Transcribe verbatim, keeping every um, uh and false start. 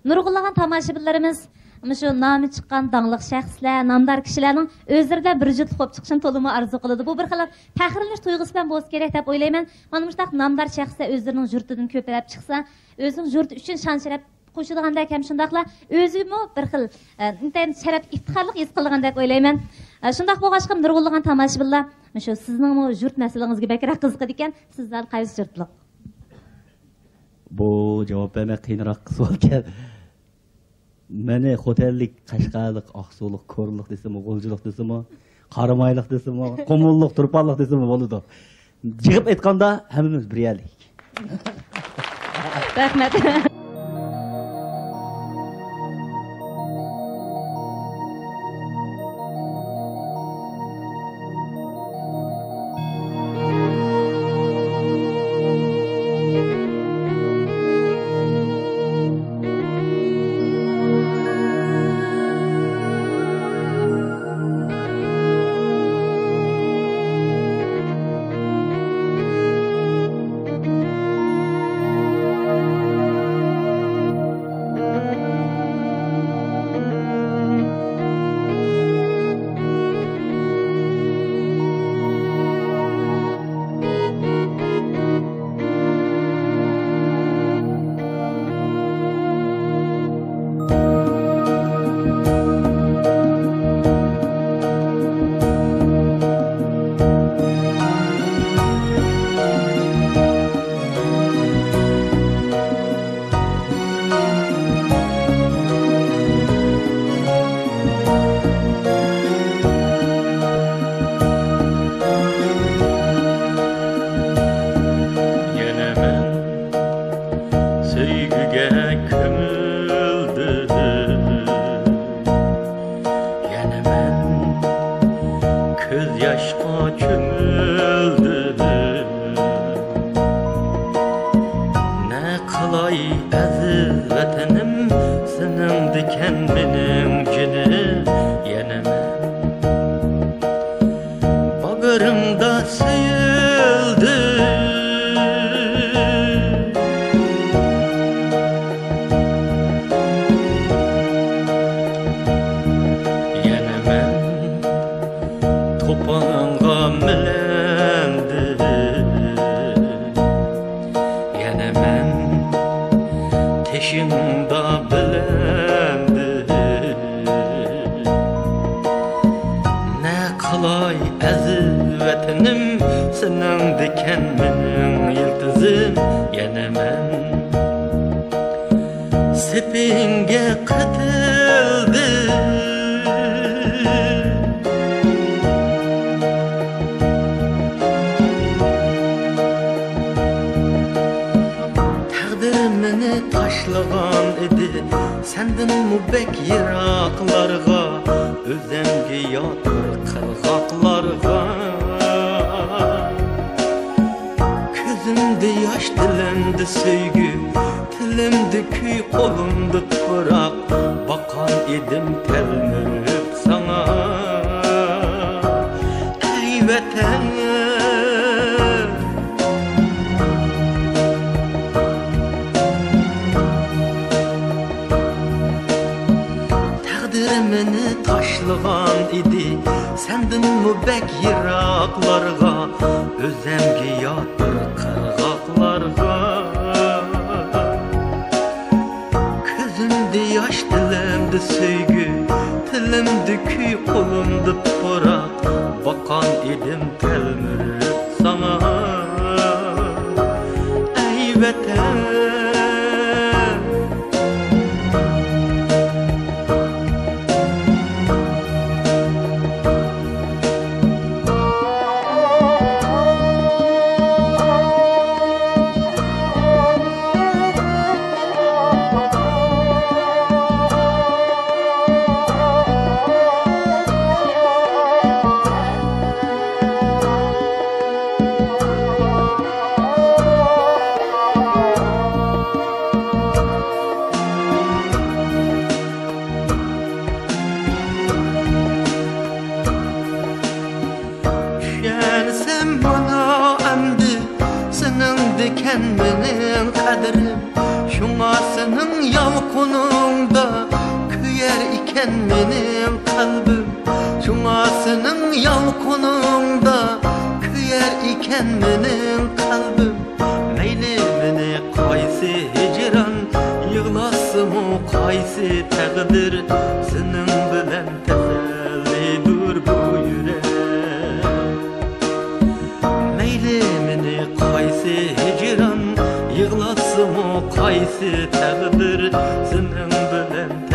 نۇرغۇنلىغان تاماشىبىنلىرىمىز مۇشۇ نامى چىققان داڭلىق شەخسلەر، نامدار كىشىلەرنىڭ ئۆزلىرى بىلەن بىر جۈتلۈك بولۇپ چىقىشىنى تولىمۇ ئارزۇ قىلىدۇ. بۇ بىر خىل پەخىرلىنىش تۇيغۇسى بىلەن بولسا كېرەك دەپ ئويلايمەن. مانا مۇشۇنداق نامدار شەخسلەر ئۆزلىرىنىڭ يۇرتىدىن كۆپىلەپ چىقسا، ئۆزىنىڭ يۇرتى ئۈچۈن شان-شەرەپ قوشىدىغاندەك ھەم شۇنداقلا ئۆزىمۇ بىر خىل، ئە، ئىنتايىن شەرەپ، ئىپتىخارلىق ھېس قىلىدىغاندەك ئويلايمەن. ئە، شۇنداق بولغاچقا نۇرغۇنلىغان تاماشىبىنلار مۇشۇ سىزنىڭمۇ يۇرت مەسىلىڭىزگە بەكرەك قىزىقىدىكەن، سىزلەر قايسى يۇرتلۇق؟ بۇ جاۋاب بەرمەك قىيىنراق سوئالكەن. مېنى خوتەنلىك، قەشقەرلىك، ئاقسۇلۇق، كورلىق دېسىمۇ، غۇلجىلىق دېسىمۇ، قارامايلىق دېسىمۇ، قۇمۇللۇق، تۇرپانلىق دېسىمۇ بولىدۇ. يىغىپ ئېيتقاندا ھەممىمىز بىر يەرلىك. رەھمەت. يەنە مەن سۆيگۈگە كۆمۈلدۈم. يەنە مەن كۆز ياشقا چۆمۈلدۈم. نە قىلاي ئەزىز ۋەتىنىم، سېنىڭدىكەن مېنىڭ جېنىم. يەنە مەن باغرىڭدا سۆيۈلدۈم. يەنە مەن توپىڭغا مىلەندىم. يەنە مەن تېشىڭدا بىلەندىم. نە قىلاي ئەزىز ۋەتىنىم، سېنىڭدىكەن مېنىڭ يىلتىزىم. يەنە مەن سېپىڭگە قېتىلدىم. تەقدىر مېنى تاشلىغان ئىدى، سەندىنمۇ بەك يىراقلارغا، ئۆزەمگە يات بىر قىرغاقلارغا. كۆزۈمدە ياش، دىلىمدە سۆيگۈ، تىلىمدە كۈي، قولۇمدا تۇپراق. باققان ئىدىم تەلمۈرۈپ ساڭا، ئەي ۋەتەن. تەقدىر مېنى تاشلىغان ئىدى، سەندىنمۇ بەك يىراقلارغا، ئۆزەمگە يات بىر قىرغاقلارغا. كۆزۈمدە ياش، دىلىمدە سۆيگۈ، تىلىمدە كۈي، قولۇمدا پۇراق. باققان ئىدىم تەلمۈرۈپ ساڭا، ئەي ۋەتەن. چۈشەنسەم مانا ئەمدى، سېنىڭدىكەن مېنىڭ قەدرىم. شۇڭا سېنىڭ يالقۇن يالقۇنۇڭدا كۆيەر ئىكەن مېنىڭ قەلبىم. شۇڭا سېنىڭ يالقۇنۇڭدا كۆيەر ئىكەن مېنىڭ قەلبىم. مەيلى مېنى قايسى ھىجران يىغلاتسىمۇ، قايسى تەقدىر سېنىڭ بىلەن تەسەللىدۇر بۇ يۈرەك. مەيلى مېنى قايسى ھىجران يىغلاتسىمۇ، قايسى تەقدىر سېنىڭ بىلەن